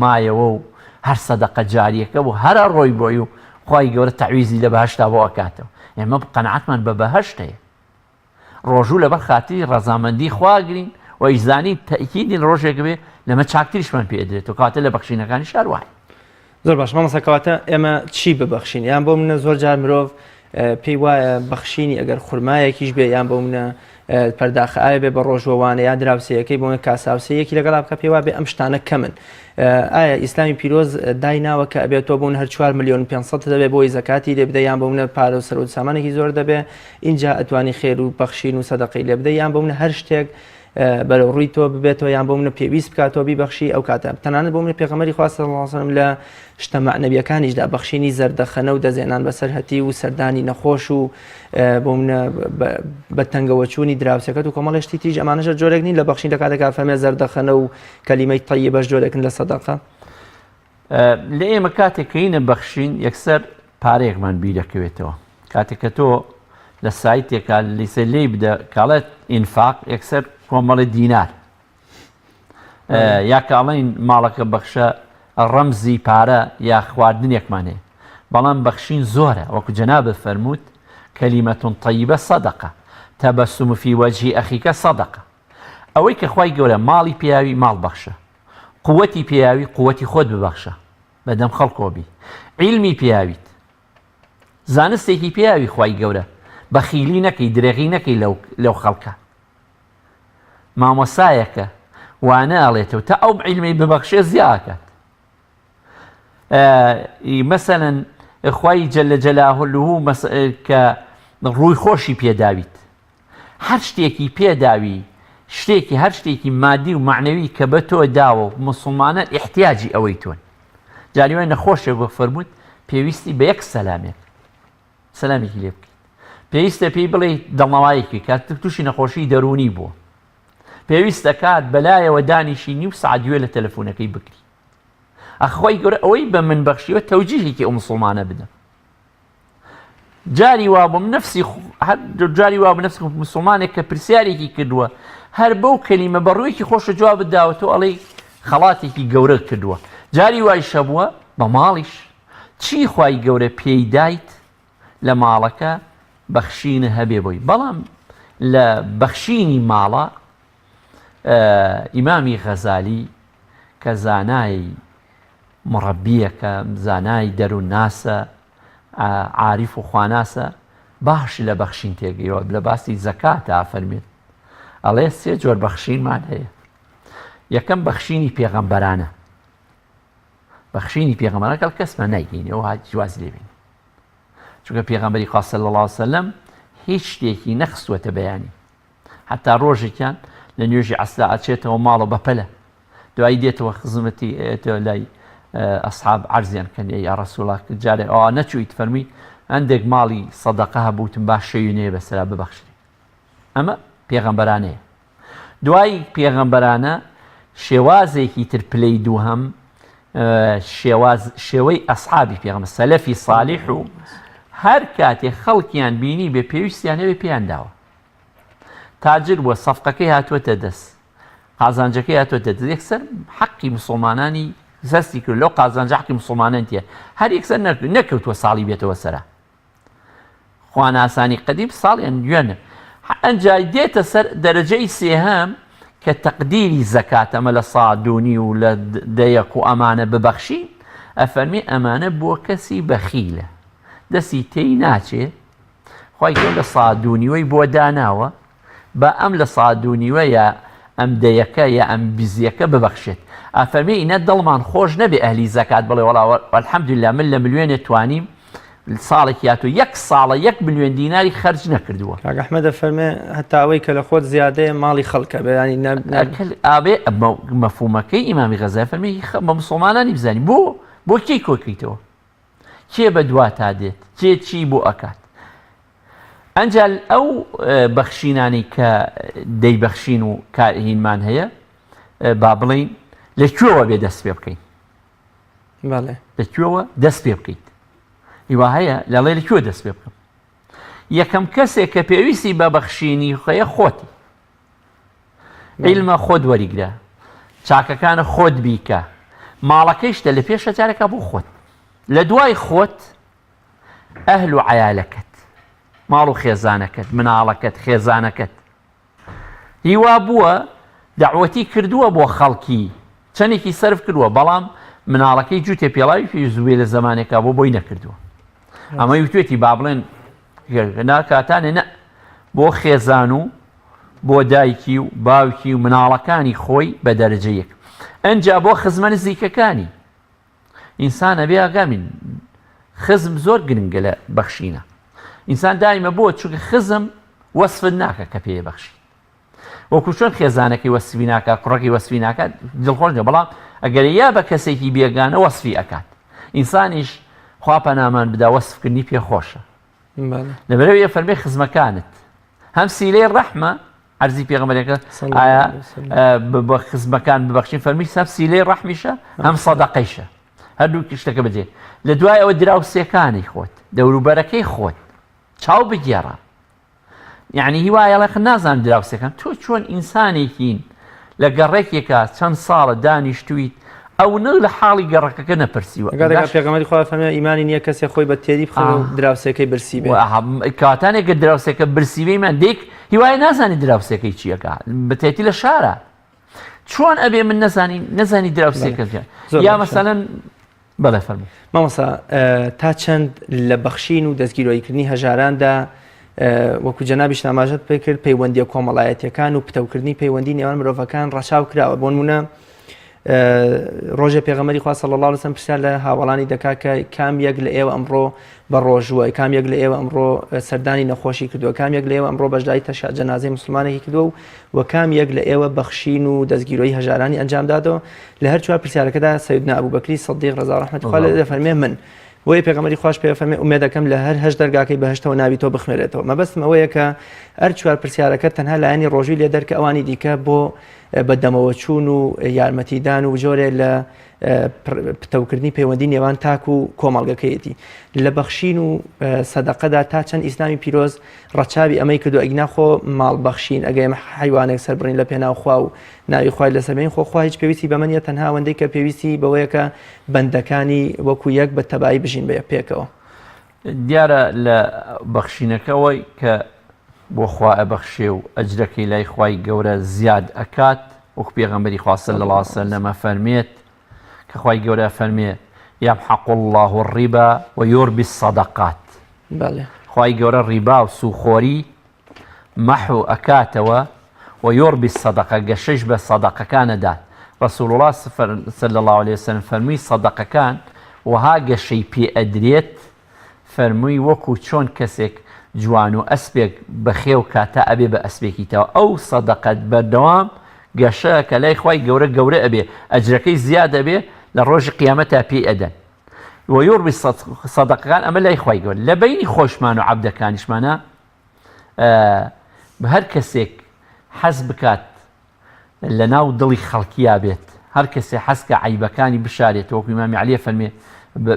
مایەوە و هەر سەدەقە جاریەکە بوو هەرە ڕۆی بۆی و خوای گەورە تەعویزی لە بەهەشتا بۆ ئەکاتەوە ئێمە قەناعەتمان بە بەهەشت هەیە ڕۆژوو لەبەر خاتری ڕەزامەندی خوا گرین و ئیشزانین تەئکیدین ڕۆژێک بێ لەمە چاکتریشمان پێ ئەدرێتەوە کەواتە لە بەخشینەکانیش هەر وایە. زۆر باش مامۆستا کەواتە ئێمە چی ببەخشین یان بۆ منە زۆر جار مرۆڤ پێی وایە بەخشینی ئەگەر خورمایەکیش بێ یان بۆ منە پەرداخە ئاوێ بێ بە ڕۆژوەوانە یان دراوسەیەکەی بۆ کاساوسەیەکی لەگەڵا بکە پێی وابێ ئەم شتانە کەمن ئایا ئیسلامی پیرۆز دایناوە کە ئەبێت تۆ بوون هەر 4 میلیۆن 500 دەبێ بۆی زەکاتی لێ بدە یان بۆ منە پارە و سەرۆ سامانێکی زۆر دەبێ ئینجا ئەتوانی خێر و بەخشین و سەدەقەی لێ بدەی یان بۆ منە هەر شتێک بەرەو ڕووی تۆ ببێتەوە یان بۆ منە پێویست بکاتەوە بیبەخشی ئەو کاتە تەنانەت بۆ منە پێغەمبەری خوا صلی الله علیه وسلم لە شتە مەعنەویەکانیشدا بەخشینی زەردەخەنە و دەزێنان بەسەر هەتی و سەردانی نەخۆش و بۆ منە بە تەنگەوەچوونی دراوسەکەت و کۆمەڵی شتی تریش ئەمانەشە جۆرێک نین لە بەخشین لە کاتێکا فەرمێ زەردەخەنە و کەلیمەی تەیبەش جۆرێکن لە سەدەقە. لە ئێمە کاتێک کەینە بەخشین یەکسەر پارەیەکمان بیرەکەوێتەوە کاتێک کە تۆ لە سایتێکا لیسە لێی بدە کاڵێت ئینفاق یەکسەر کۆمەڵی دینار یا کاڵین ماڵەکە بەخشە ڕەمزی پارە یا خواردنێکمان هەیە بەڵام بەخشین زۆرە وەکو جەنابت فەرمووت کەلیمەتون طیبە صدقە تبسم في وجه أخيك صدقە ئەوەی کە خوای گەورە ماڵی پێیاوی ماڵ بەخشە قوتی پێیاوی قوتی خۆت ببەخشە بەدەم خەڵکەوە بی عیلمی پێیاویت زانستێکی پێیاوی خوای گەورە بەخیلی نەکەی درێغی نەکەی لەو لەو خەڵکە مامۆسایەکە وانە ئەڵێتەوە تا ئەو عیلمی ببەخشێ زیاکات مەسەلەن خوای جل جلاله کە ڕووی خۆشی پێداویت هەر شتێکی پێداوی شتێکی هەر شتێکی مادی و معنەوی کە بە تۆ داوە و مسلمانە احتیاجی ئەوەی تۆن جاری وای نەخۆشێک وەک فەرمووت پێویستی بە یەک سەلامێک سەلامێکی لێ بکەیت پێویستە پێی بڵێ دڵنەوایەکی کات تووشی نەخۆشی دەروونی بووە پێویستە کات بەلایەوە دانیشی نیو سعات گوێ لە تەلەفۆنەکەی بگری ئەخوای گەورە ئەوەی بە من بەخشیوە تەوجیهێکی ئەو مسلمانە بدەم جاری وابووم نفسی جاری وابوو نفسی مسلمانێک کە پرسیارێکی کردووە هەر بەو کەلیمە بە ڕوویەکی خۆشە جوابت داوەتەوە ئەڵێی خەڵاتێکی گەورە کردووە جاری وایش هەبووە بە ماڵیش چی خوای گەورە پێی دایت لە ماڵەکە بەخشینە هەبێ بۆی بەڵام لە بەخشینی ماڵە ئیمامی غەزالی کە زانای مڕەبیەکە زانای دەروونناسە عاریف و خواناسە باش لە بەخشین تێگەیوە لە باسی زەکاتە ئەفەرمێت ئەڵێ سێ جۆر بەخشینمان هەیە یەکەم بەخشینی پێغەمبەرانە بەخشینی پێغەمبەران کەڵ کەسمان نایگەینەوە هات جواز لێبین چونکە پێغەمبەری خوا صلی الله علیه وسلم هیچ شتێکی نەخستووەتە بەیانی حتا ڕۆژێکیان لە نوێژی عەسرا ئەچێتەوە ماڵەوە بەپەلە دوایی دێتەوە خزمەتی ئێتەوە لای ئەسحاب عەرزیان کەن یا ڕەسوڵا جارێ ئەوە نەچوویت فەرمی هەندێک ماڵی سەدەقە هەبووتم با شەوی نەیە بەسەرا ببەخشرێ ئەمە پێغەمبەرانەیە دوای پێغەمبەرانە شێوازێکی تر پلەی دووهەم شێواز شێوەی ئەسحابی پێغەمبەر سەلەفی سالیح و هەر کاتێ خەڵکیان بینی بێ پێویستیان هەبێ پێیان داوە تاجر بووە سەفقەکەی هاتووەتە دەست قازانجەکەی هاتووەتە دەست یەکسەر حەقی مسلمانانی زەستی کرد لەو قازانجە حەقی مسلمانان تیە هەر یەکسەر نەکەوتووە ساڵی بێتەوە سەرە خواناسانی قەدیم ساڵیان گوێنە ئەنجا دێتە سەر دەرەجەی سێهەم کە تەقدیری زەکات ئەمە لە سادونی و لە دەیەک و ئەمانە ببەخشین ئەفەرمی ئەمانە بۆ کەسی بەخیلە دەستی تێی ناچێ خوای گەورە لە سا دوو نیوەی بۆ داناوە با ئەم لە سا دوو نیوە یا ئەم دەیەکە یا ئەم بزیەکە ببەخشێت ئەفەرمێ ئینە دڵمان خۆش نەبێ ئەهلی زەکات بڵێ وەڵا الحمدلله من لە ملیۆنێ توانیم ساڵێک یا تۆ یەک ساڵە یەک ملیۆن دیناری خەرج نەکردووە. کاک ئەحمەد ئەفەرمێ هەتا ئەوەی کە لە خۆت زیادەیە ماڵی خەڵکە بێ یانی نە ئابێ مەفهومەکەی ئیمامی غەزالی فەرمی بە مسوڵمانانی بزانی بۆ بۆ کێی کۆکەیتەوە کێ بە دواتا دێت کێ چی بۆ ئەکات ئەنجا ئەو بەخشینانەی کە دەیبەخشین و کارهینمان هەیە با بڵین لە کوێوە بێ دەست پێ بکەین لە کوێوە دەست پێ بکەیت هیوا هەیە لەڵێ لە کوێ دەست پێ بکەم یەکەم کەسێک کە پێویستی بە بەخشینی خۆیە خۆتی عیلمە خۆت وەریگرە چاکەکانە خۆت بیکە ماڵەکەیشتە لە پێشە جارێکا بۆ خۆت لە دوای خۆت ئەهل و عیالەکەت ماڵ و خێزانەکەت مناڵەکەت خێزانەکەت هیوا بووە داوەتی کردووە بۆ خەڵکی چەندێکی سرف کردووە بەڵام مناڵەکەی جووتێ پێڵاوی پێویست بێ لە زمانێکا بۆ بۆی نەکردووە ئەمە وتوێتی با بڵێن ناکاتانێ نە بۆ خێزان و بۆ دایکی و باوکی و مناڵەکانی خۆی بە دەرەجە یەک ئەنجا بۆ خزمە نزیکەکانی ئینسان ئەبێ ئاگامین خزم زۆر گرنگە لە بەخشینە ئینسان دایمە بۆ چونکە خزم وەسفت ناکە کە پێ بەخشیت. وەکو چۆن خێزانەکەی وەسفی ناکات کوڕەکەی وەسفی ناکات دڵخۆش نیە بەڵام ئەگەر یا بە کەسێکی بێگانە وەسفی ئەکات ئینسانیش خوا پەنامان بدا وەسفکردنی پێ خۆشە لەبەرەوە فەرمی خزمەکانت هەم سیلەی ڕەحمە عەرزی پێغەمبەرەکە ئایا بە خزمەکان ببەخشین فەرمی سەب سیلەی ڕەحمیشە هەم سەدەقەیشە هەردوو شتەکە بەجێ لە دوای ئەوە دراوسێکانی خۆت دەوروبەرەکەی خۆت چاو بگێڕە یعنی هیوایە ڵێ نازانم دراوسێکان تۆ چۆن ئینسانێکین لە گەڕێکێکا چەند ساڵە دانیشتویت ئەو نە لە حاڵی گەڕەکەکە نەپرسیوە گەڕێکا پێغەمبەری خوا فەرمی ئیمانی نییە کەسێ خۆی بە تێری بخەوێ و دراوسێکەی برسی بێ کاتانێک کە دراوسێکە برسی بێ ئیمان دێک هیوایە نازانی دراوسێکەی چیەکە بەتایبەتی لە شارە چۆن ئەبێ من نەزانی نەزانی دراوسێکە یا مەسەلەن بەڵێ فەرموو. مامۆستا تا چەند لە بەخشین و دەستگیرۆییکردنی هەژاراندا وەکو جەنابیشت ئاماژەت پێ کرد پەیوەندیە کۆمەڵایەتیەکان و پتەوکردنی پەیوەندی نێوان مرۆڤەکان ڕەچاو کراوە بۆ نمونە ڕۆژێ پێغەمبەری خوا صلی الله علیه وسلم پرسیار لە هاوەڵانی دەکا کە کام یەک لە ئێوە ئەمڕۆ بە ڕۆژووە کام یەک لە ئێوە ئەمڕۆ سەردانی نەخۆشی کردووە کام یەک لە ئێوە ئەمڕۆ بەشداری تەشا جەنازەی مسلمانێکی کردووە و و کام یەک لە ئێوە بەخشین و دەستگیرۆی هەژارانی ئەنجام دادەوە لە هەر چوار پرسیارەکەدا سەیدنا ئەبوبەکری سدیق ڕەزا ڕەحمەتی خوا لێ دەفەرمێ من بۆیە پێغەمبەری خواش پێ فەرمێ ئومێد دەکەم لە هەر هەشت دەرگاکەی بەهەشتەوە ناوی تۆ بخوێنرێتەوە مەبەستم ئەوەیە کە هەر چوار پرسیارەکە تەنها لایەنی ڕۆژووی لێ دەرکە ئەوانی دیکە بۆ بە دەمەوە چوون و یارمەتیدان و جۆرێ لە پتەوکردنی پەیوەندی نێوان تاک و کۆمەڵگەکەیەتی لە بەخشین و سەدەقەدا تا چەند ئیسلامی پیرۆز ڕەچاوی ئەمەی کردو ئەگینا خۆ ماڵ بەخشین ئەگە ئێمە حیوانێک سەربڕین لە پێناو خوا و ناوی خوای لەسەر بێنین خۆ خوا هیچ پێویستی بەمە نییە تەنها ئەوەندەی کە پێویستی بەوەیە کە بەندەکانی وەکو یەک بە تەبایی بژین بە پێکەوە. دیارە لە بەخشینەکەوەی کە بۆ خوا ئەبەخشێ و ئەجرەکەی لای خوای گەورە زیاد ئەکات وەکو پێغەمبەری خوا صلی اللە علیە وسلم ئەفەرمێت کە خوای گەورە ئەفەرمێ یمحق اللە الربا ویربی الصدقات بەڵێ. خوای گەورە ڕیبا و سوخۆری مەحو ئەکاتەوە و یربی الصدقە گەشەش بە سەدەقەکان ئەدات رسول اللە صلی اللە علیە وسلم فەرمووی سەدەقەکان وەها گەشەی پێ ئەدرێت فەرمووی وەکو چۆن کەسێک جوانو ئەسپێک بەخێو کا تا ئەبێ بە ئەسپێکی تەواو ئەو سەدەقەت بەردەوام گەشە کە لای خوای گەورە گەورە ئەبێ ئەجرەکەی زیاد ئەبێ لە ڕۆژی قیامەتا پێی ئەدەن ویربی سەدەقەکان ئەمە لای خوای گەورە لە بەینی خۆشمان و عەبدەکانیشمانە هەر کەسێک حەز بکات لە ناو دڵی خەڵکیا بێت هەر کەسێ حەزکە عیبەکانی بشارێتەوە وەکو ئیمامی عەلی فەرمێ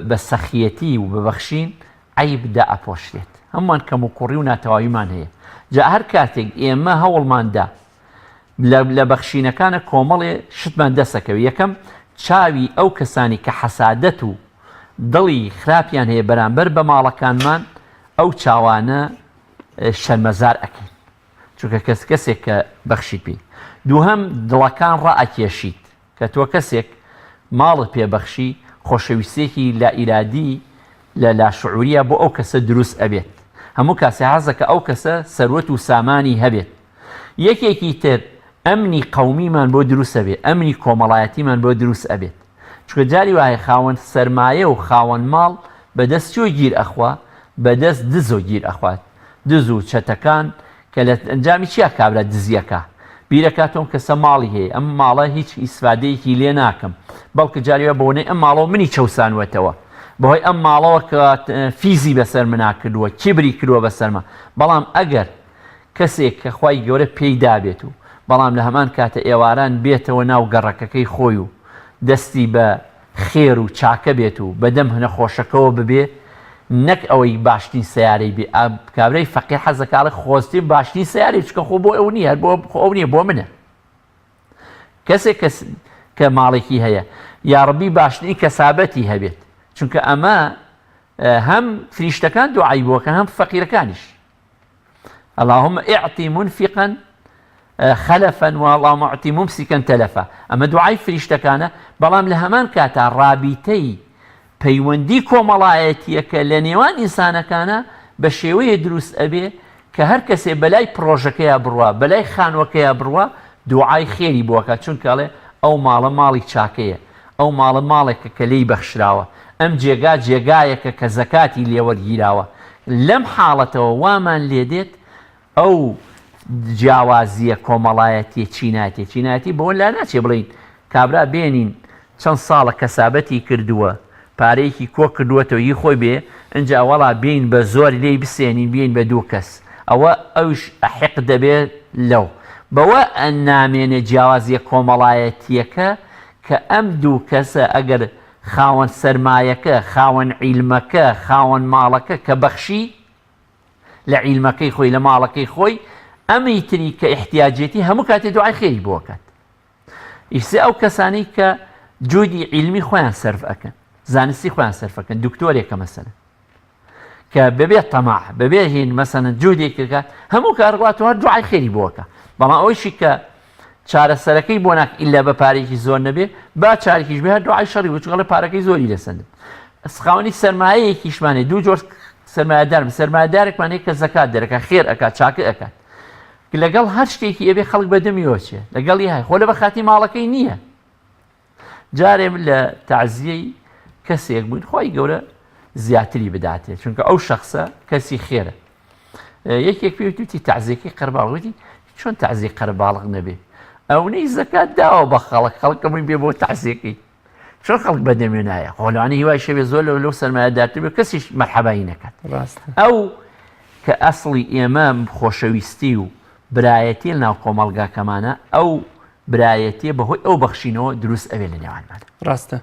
بە سەخیەتی و بە بەخشین عیب دائەپۆشرێت هەمووان کەموکوڕی و ناتەواویمان هەیە جا هەر کاتێک ئێمە هەوڵماندا لە بەخشینەکانە کۆمەڵێ شتمان دەسەکەوێ یەکەم چاوی ئەو کەسانی کە حەسادەت و دڵی خراپیان هەیە بەرامبەر بە ماڵەکانمان ئەو چاوانە شەرمەزار ئەکەین چونکە کەس کەسێک کە بەخشیت پێی دووهەم دڵەکان ڕائەکێشیت کە تۆ کەسێک ماڵت پێ بەخشی خۆشەویستیەکی لائیرادی لە لاشعوریە بۆ ئەو کەسە دروست ئەبێت هەموو کاسێ حەزەکە ئەو کەسە سەروەت و سامانی هەبێت یەکێکی تر ئەمنی قەومیمان بۆ دروست ئەبێت ئەمنی کۆمەڵایەتیمان بۆ دروست ئەبێت چونکە جاری وایە خاوەن سەرمایە و خاوەن ماڵ بەدەست چۆ گیر ئەخوا بەدەست دزۆ گیر ئەخوات دز و چەتەکان کە لە ئەنجامی چیا کابرا دزیەکە بیرەکاتەوە ئەم کەسە ماڵی هەیە ئەم ماڵە هیچ ئیسفادەیەکی لێ ناکەم بەڵکە جاری وایە بەوەنەی ئەم ماڵەوە منی چەوسانوەتەوە بەهۆی ئەم ماڵەوە کە فیزی بەسەر منا کردووە کیبری کردووە بەسەرما بەڵام ئەگەر کەسێک کە خوای گەورە پێی دابێت و بەڵام لە هەمان کاتە ئێواران بێتەوە ناو گەڕەکەکەی خۆی و دەستی بە خێر و چاکە بێت و بە دەم نەخۆشەکەوە ببێ نەک ئەوەی باشترین سەیارەی بێ ئا کابرای فەقیر حەزەکا ئەڵێ خۆزترین باشترین سەیارەی چونکە خۆ بۆ ئەو نییە هەر بۆ خۆ ئەو نییە بۆ منە کەسێک کەس کە ماڵێکی هەیە یاڕبی باشترین کەسابەتی هەبێت چونکە ئەمە هەم فریشتەکان دوعای بۆکەن هەم فەقیرەکانیش اللهم اعطی منفقا خلفا و اللهم اعطی ممسکا تلفا ئەمە دوعای فریشتەکانە بەڵام لە هەمان کاتا ڕابیتەی پەیوەندی کۆمەڵایەتیەکە لە نێوان ئینسانەکانە بە شێوەیە دروست ئەبێ کە هەر کەسێ بەلای پڕۆژەکەیا بڕوا بەلای خانوەکەیا بڕوا دوعای خێری بۆکە چونکە ئەڵێ ئەو ماڵە ماڵی چاکەیە ئەو ماڵە ماڵێکە کە لێی بەخشراوە، ئەم جێگا جێگایەکە کە زەکاتی لێوەرگیراوە، لەم حاڵەتەوە وامان لێدێت ئەو جیاوازییە کۆمەڵایەتیە چینایەتیە چینایەتی بەوە لا ناچێ بڵێین کابرا بێنین چەند ساڵە کەسابەتی کردووە پارەیەکی کۆ کردووەتەوە هی خۆی بێ ئنجا وەڵا بێین بە زۆر لێی بسێنین بیەین بە دوو کەس ئەوە ئەوش حیقد دەبێ لەو بەوە نامێنێ جیاوازیە کۆمەڵایەتیەکە کە ئەم دوو کەسە ئەگەر خاوەن سەرمایەکە خاوەن عیلمەکە خاوەن ماڵەکە کە بەخشی لە عیلمەکەی خۆی لە ماڵەکەی خۆی ئەمی تری کە ئیحتیاجێتی هەموو کاتێ دوعای خێری بۆ ئەکات ئیسێ ئەو کەسانەی کە جودی عیلمی خۆیان سەرف ئەکەن زانستی خۆیان سەرف ئەکەن دکتۆرێکە مەسەلەن کە بەبێ تەماع بەبێ هین مەسەلەن جودێک ئەکات هەموو کار ڕوات و هەر دوعای خێری بۆ ئەکا بەڵام ئەوەیشی کە چارەسەرەکەی بۆ ناک ئیلا بە پارێکی زۆر نەبێ با چارێکیش بێ هەر دوعای شەڕی بۆ چونکە پارەکەی زۆری لەسەندم خاوەنی سەرمایەیەکیشمانێ دوو جۆر سەرمایەدار سەرمایەدارێکمان هەیە کە زەکات دەرەکە خێر ئەکات چاکە ئەکات لەگەڵ هەر شتێکی ئەبێ خەڵک بە دەمیەوە چێ لەگەڵی های خۆ لە بەخاتی ماڵەکەی نییە جارێ من لە تەعزیەی کەسێک بووین خوای گەورە زیاتری بداتێ چونکە ئەو شخصە کەسی خێرە یەکێک پێ وتی تەعزیەکەی قەرباڵ وتی چۆن تەعزیە قەرباڵغ نەبێ ئەونەی زەکات داوە بە خەڵک خەڵکەمەی بێ بۆ تەعزیەکەی چۆن خەڵک بەدەمێ نایە خۆ لەوانەیە هیوای شەوێ زۆر لەو لەو سەرمایەدارتر بێ کەسیش مەرحەبایی نەکات ڕاستە ئەو کە ئەسڵی ئێمە خۆشەویستی و برایەتی لەناو کۆمەڵگاکەمانە ئەو برایەتیە بەهۆی ئەو بەخشینەوە دروست ئەوێ لە نێوانمان. ڕاستە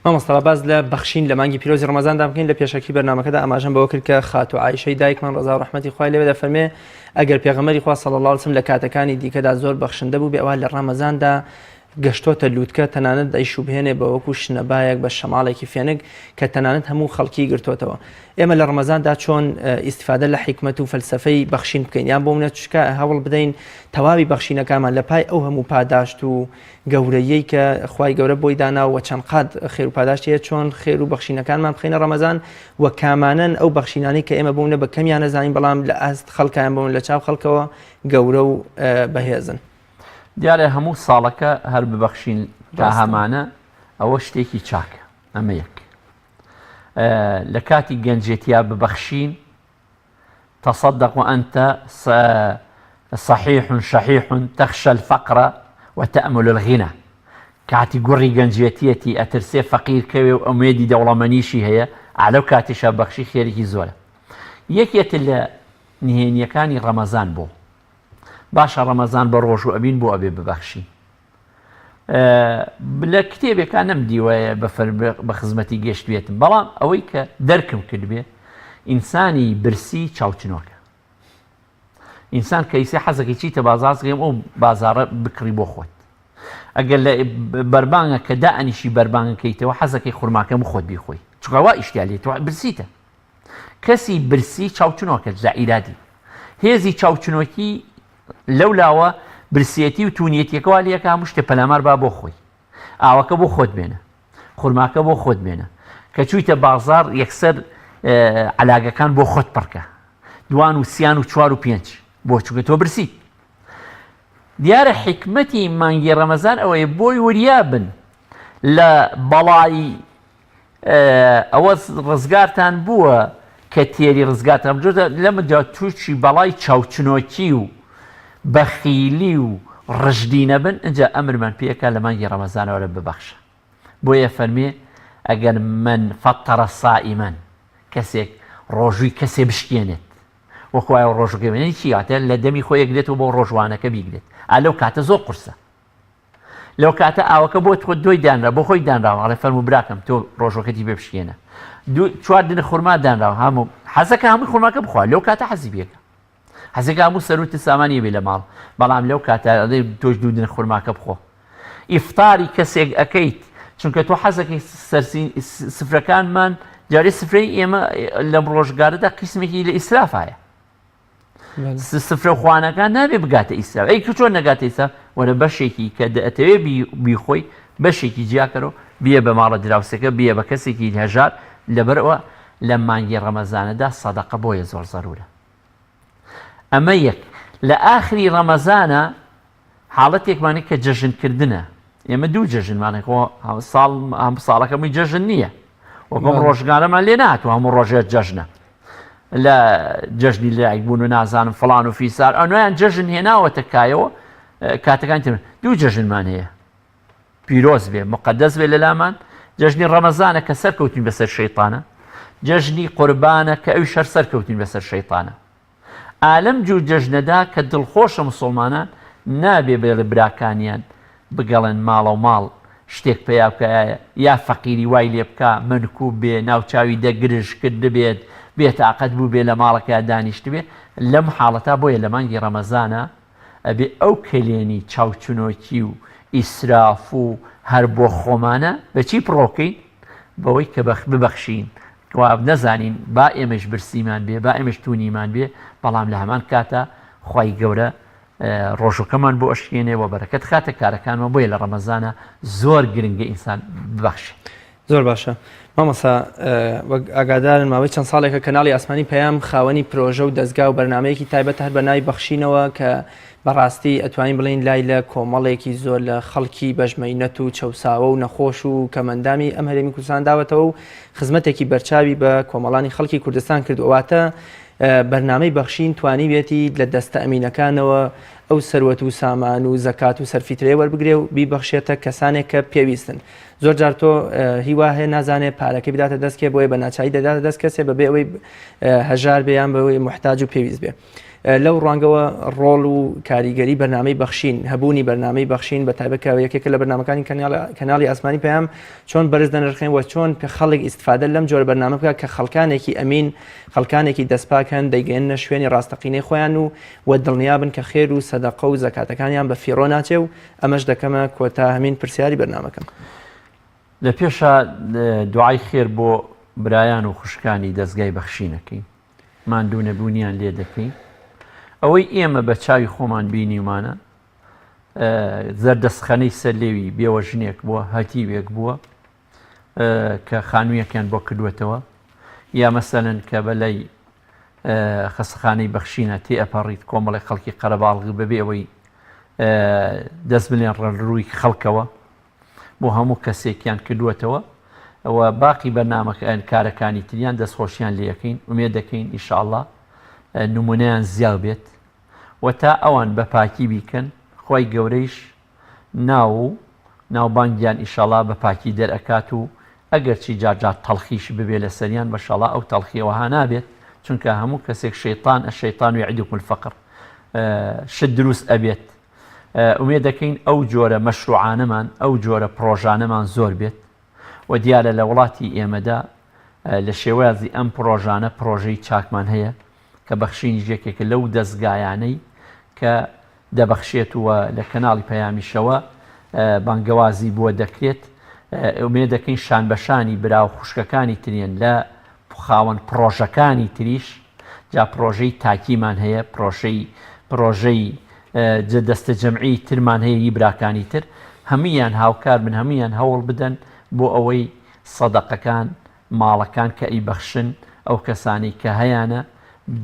مامۆستا با باس لە بەخشین لە مانگی پیرۆزی ڕەمەزاندا بکەین لە پێشەکی بەرنامەکەدا ئاماژەم بەوە کرد کە خاتوو عائیشەی دایکمان ڕەزا و ڕەحمەتی خوای لێ دەفەرمێ ئەگەر پێغەمبەری خوا صلی اللە علیه وسلم لە کاتەکانی دیکەدا زۆر بەخشندە بوو بێ ئەوا لە ڕەمەزاندا گەشتۆتە لوتکە تەنانەت دەیشوبهێنێ بە وەکو شنەبایەک بە شەماڵێکی فێنک کە تەنانەت هەموو خەڵکی گرتۆتەوە. ئێمە لە ڕەمەزاندا چۆن ئیستیفادە لە حیکمەت و فەلسەفەی بەخشین بکەین یان بۆ منە چکا هەوڵ بدەین تەواوی بەخشینەکانمان لە پای ئەو هەموو پاداشت و گەورەیەی کە خوای گەورە بۆی دانا و چەند قات خێر و پاداشت هەیە چۆن خێر و بەخشینەکانمان بخەینە ڕەمەزان و کامانەن ئەو بەخشینانەی کە ئێمە بۆ منە بە کەمیان نەزانین بەڵام لە ئاست خەڵکیان بۆ لە چاو خەڵکەوە گەورە و بەهێزن. دیارە هەموو ساڵەکە هەر ببەخشین تا هەمانە ئەوە شتێکی چاکە ئەمە یەک لە کاتی گەنجێتیا ببەخشین تصدق وأنت صحيح شحيح تخشى الفقر وتأمل الغنى کاتی گوڕی گەنجێتیەتی ئەترسێ فەقیر کەوێ و ئومێدی دەوڵەمەنیشی هەیە ئالەو کاتیشا بەخشی خێرێکی زۆرە یەکێت لە نهێنیەکانی ڕەمەزان بۆ باشە ڕەمەزان بە ڕۆژوو ئەبین بۆ ئەبێ ببەخشین لە کتێبێکا نەمدیوە بە خزمەتی گەشتبێتم بەڵام ئەوەی کە دەرکم کردبێ ئینسانی برسی چاوچنۆکە ئینسان کەیسێ حەزەکەی چیتە بازازگەم ئەو بازارە بکڕی بۆ خۆت ئەگەر لە بەربانگە کە دائەنیشی بەربانگەکەیتەوە حەزەکەی خورماکەم خۆت بیخۆی چکەوا ئیشتیالیت برسیتە کەسی برسی چاوچنۆکە جا ئیرادی هێزی چاوچنۆکی لەو لاوە برسێتی و تونیەتیەکە وا لێکا هەموو شتێ پەلامار با بۆ خۆی ئاوەکە بۆ خۆت بێنە خورماکە بۆ خۆت بێنە کە چوویتە بازار یەکسەر علاگەکان بۆ خۆت پڕکە دوان و سیان و چوار و پێنج بۆ چونکە تۆ برسیت دیارە حکمەتی مانگی ڕەمەزان ئەوەیە بۆی وریا بن لە بەڵای ئەوە ڕزگارتان بووە کە تێری ڕزگارتان بجۆتە لەمەدا تووشی بەڵای چاوچنۆکی و بەخیلی و ڕژدی نەبن ئینجا ئەمرمان پێکا لە مانگی ڕەمەزانەوە لە ببەخشە بۆیە فەرمێ ئەگەر من فطر صائما کەسێک ڕۆژووی کەسێ بشکێنێت وەکوایە ڕۆژوەکەی بێنێت چی واتە لە دەمی خۆی ئەگرێتەوە بۆ ڕۆژوانەکە بیگرێت ئا لەو کاتە زۆر قورسە لەو کاتە ئاوەکە بۆ تۆ دۆی دانرا بۆ خۆی دانراوە ئەڵێ فەرموو براکەم تۆ ڕۆژوەکەتی پێ بشکێنە دوو چوار دنە خورما دانراوە هەموو حەزەکە هەمووی خورماکە بخوا لەو کاتە حەزی پێکە حەزەکە هەموو سەروت سامانی بێ لە ماڵ بەڵام لەو کاتە ئەڵێ تۆش دوو دنە خورماکە بخۆ ئیفتاری کەسێک ئەکەیت چونکە تۆ حەزەکەی سەرسی سفرەکانمان جارێ سفرەی ئێمە لەم ڕۆژگارەدا قیسمێکی لە ئیسرافایە سفرە خوانەکان نابێ بگاتە ئیسراف ئەی چۆن نەگاتە ئیسراف وەرە بەشێکی کە دەتەوێ بیخۆی بەشێکی جیاکەرەوە بیە بە ماڵە دراوسەکە بیە بە کەسێکی هەژار لەبەرەوە لە مانگی ڕەمەزانەدا سەدەقە بۆیە زۆر زەرورە ئەمە یەک لە ئاخری ڕەمەزانە حاڵەتێکمان هەیە کە جەژن کردنە ئێمە دوو جەژنمان هەیە خۆ ساڵ هەم ساڵەکەمی جەژن نییە وەکم ڕۆژگارەمان لێ نهاتوە هەموو ڕۆژێت جەژنە. لە جەژنی لەدایک بوون و نازانم فڵان و فیسار ئەنویان جەژن هێناوەتە کایەوە کاتەکانی تر دوو جەژنمان هەیە پیرۆز بێ مقدس بێ لەلامان جەژنی ڕەمەزانە کە سەرکەوتین بەسەر شەیتانە جەژنی قوربانە کە ئەویش هەر سەرکەوتین بەسەر شەیتانە ئا لەم جوو جەژنەدا کە دڵخۆشە موسوڵمانان نابێ بێڵێ براکانیان بگەڵێن ماڵەو ماڵ شتێک پەیا بکا یا فەقیری وای لێ بکا مەنکوب بێ ناوچاوی دەگرژ کردبێت بێ تاقەت بووبێ لە ماڵەکەیا دانیشتبێ لەم حاڵەتا بۆیە لە مانگی ڕەمەزانا ئەبێ ئەو کەلێنی چاوچنۆکی و ئیسراف و هەر بۆ خۆمانە بەچی پڕۆکەین بەوەی کە ببەخشین وا نەزانین با ئێمەش برسیمان بێ با ئێمەش تونیمان بێ بەڵام لە هەمان کاتا خوای گەورە ڕۆژوەکەمان بۆ ئەشکێنێ و بەرەکەت خاتە کارەکانمان بۆیە لە ڕەمەزانە زۆر گرنگە ئینسان ببەخشێ. زۆر باشە مامۆستا وەک ئاگادارن ماوەی چەند ساڵێکە کەناڵی ئاسمانی پەیام خاوەنی پرۆژە و دەزگا و بەرنمەیەکی تایبەتە هەر بە ناوی بەخشینەوە کە بەڕاستی ئەتوانین بڵێین لای لە کۆمەڵێکی زۆر لە خەڵکی بەشمەینەت و چەوساوە و نەخۆش و کەمەندامی ئەم هەرێمی کوردستان داوەتەوە و خزمەتێکی بەرچاوی بە کۆمەڵانی خەڵکی کوردستان کردووە واتە بەرنامەی بەخشین توانیویەتی لە دەستە ئەمینەکانەوە ئەو سەروەت و سامان و زەکات و سەرفیترەیە وەربگرێ و بیبەخشێتە کەسانێک کە پێویستن. زۆر جار تۆ هیوا هەیە نازانێ پارەکەی بداتە دەست کێ بۆیە بە ناچاری دەداتە دەست کەسێ بەبێ ئەوەی هەژار بێ یان بەوەی محتاج و پێویست بێ. لەو ڕوانگەوە ڕۆڵ و کاریگەری بەرنامەی بەخشین هەبوونی بەرنامەی بەخشین بە تایبەت کە یەکێکە لە بەرنامەکانی کەناڵی ئاسمانی پەیام چۆن بەرز دەنرخێن و چۆن پێ خەڵک ئیسفادە لەم جۆرە بەرنامە بکات کە خەڵکانێکی ئەمین خەڵکانێکی دەستپاک هەن دەیگەیەننە شوێنی ڕاستەقینەی خۆیان و و دڵنیابن کە خێر و سەدەقە و زەکاتەکانیان بە فیڕۆ ناچێ و ئەمەش دەکەمە کۆتا هەمین پرسیاری بەرنامەکەم. لە پێشا دوعای خێر بۆ برایان و خوشکانی دەزگای بەخشین ئەکەین. ماندوونەبوونیان لێ دەکەین. ئەوەی ئێمە بە چاوی خۆمان بینیومانە زەردەستخەنەی سەر لێوی بێوەژنێک بووە، هەتیوێک بووە کە خانوویەکیان بۆ کردووەتەوە یا مەسەلەن کە بە لای خەسخانەی بەخشینە تێ ئەپەڕیت کۆمەڵی خەڵکی قەرەباڵغ بەبێ ئەوەی دەست بنێن ڕووی خەڵکەوە بۆ هەموو کەسێکیان کردووەتەوە و باقی بەرنامەکان کارەکانی تریان دەستخۆشیان لێ ئەکەین ئومێد دەکەین ان شاء اللە نمونەیان زیاد بێت و تا ئەوان بە پاکی بیکەن خوای گەورەیش ناو و ناوبانگیان ان شاء اللە بە پاکی دەرئەکات و ئەگەرچی جار جار تەڵخیش ببێ لەسەریان بە شاء اللە ئەو تەڵخیە وەها نابێت چونکە هەموو کەسێک شەیتان الشیطان یعدکم الفقر شت دروست ئەبێت ئومێد دەکەین ئەو جۆرە مەشروعانەمان، ئەو جۆرە پڕۆژانەمان زۆر بێت و دیارە لە وڵاتی ئێمەدا لە شێوازی ئەم پڕۆژانە پڕۆژەی چاکمان هەیە کە بەخشینیش یەکێکە لەو دەزگایانەی کە دەبەخشێت و لە کەناڵی پەیامیشەوە بانگەوازی بۆ دەکرێت ئومێد دەکەین شانبەشانی برا و خوشکەکانی تریان لە خاوەن پڕۆژەکانی تریش جا پڕۆژەی تاکیمان هەیە پرۆشەی پڕۆژەی دەستە جەمعی ترمان هەیە ی براکانی تر هەموویان هاوکار بن هەموویان هەوڵ بدەن بۆ ئەوەی سەدەقەکان ماڵەکان کە ئەیبەخشن ئەو کەسانەی کە هەیانە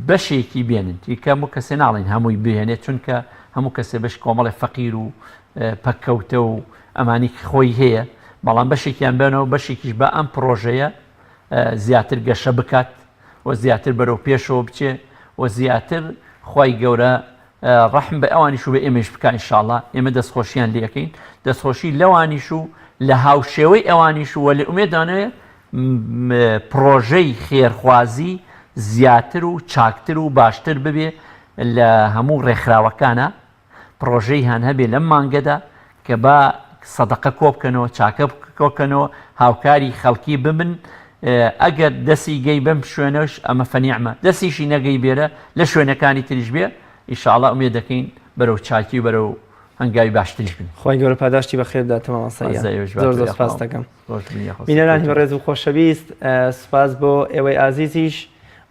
بەشێکی بێنن تیکە هەموو کەسێ ناڵێن هەمووی بهێنێت چونکە هەموو کەسێ بەش کۆمەڵی فەقیر و پەککەوتە و ئەمانی خۆی هەیە بەڵام بەشێکیان بێنەوە بەشێکیش بە ئەم پڕۆژەیە زیاتر گەشە بکات و زیاتر بەرەو پێشەوە بچێ و زیاتر خوای گەورە ڕەحم بە ئەوانیش و بە ئێمەیش بکا ان شاء اللە ئێمە دەستخۆشیان لێ ئەکەین دەستخۆشی لەوانیش و لە هاوشێوەی ئەوانیش و لە ئومێدانەوێ پڕۆژەی خێرخوازی زیاتر و چاکتر و باشتر ببێ لە هەموو ڕێکخراوەکانە پڕۆژەی هان هەبێ لەم مانگەدا کە با سەدەقە کۆبکەنەوە چاکە کۆکەنەوە هاوکاری خەڵکی ببن ئەگەر دەسی گەی بەم شوێنەش ئەمە فەنیعمە دەسیشی نەگەی بێرە لە شوێنەکانی تریش بێ ئیشاڵا ئومێد دەکەین بەرەو چاکی و بەرەو هەنگاوی باشتریش بن. خوای گەورە پاداشتی بەخێر بداتەوە مامۆستا گیان زۆر زۆر سپاست دەکەم. بینەرانی بەڕێز و خۆشەویست سوپاس بۆ ئێوەی ئازیزیش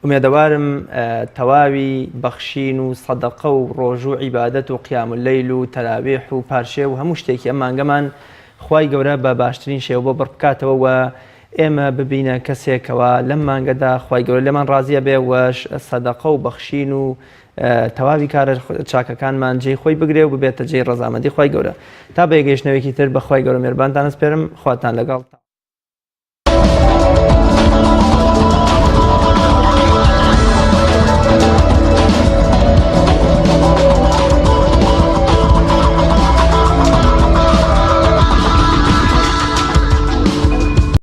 ئومێدەوارم تەواوی بەخشین و سەدەقە و ڕۆژوو و عیبادەت و قیام اللەیل و تەراویح و پارشێو و هەموو شتێکی ئەم مانگەمان خوای گەورە بە باشترین شێوە بۆ بڕ بکاتەوە و ئێمە ببینە کەسێک کەوا لەم مانگەدا خوای گەورە لێمان ڕازیە بێ و سەدەقە و بەخشین و تەواوی کارە چاکەکانمان جێی خۆی بگرێ و ببێتە جێی ڕەزامەندی خوای گەورە تا بەیەگەیشتنەوەیەکی تر بە خوای گەورە مێربانتان ئەسپێرم خواتان لەگەڵ.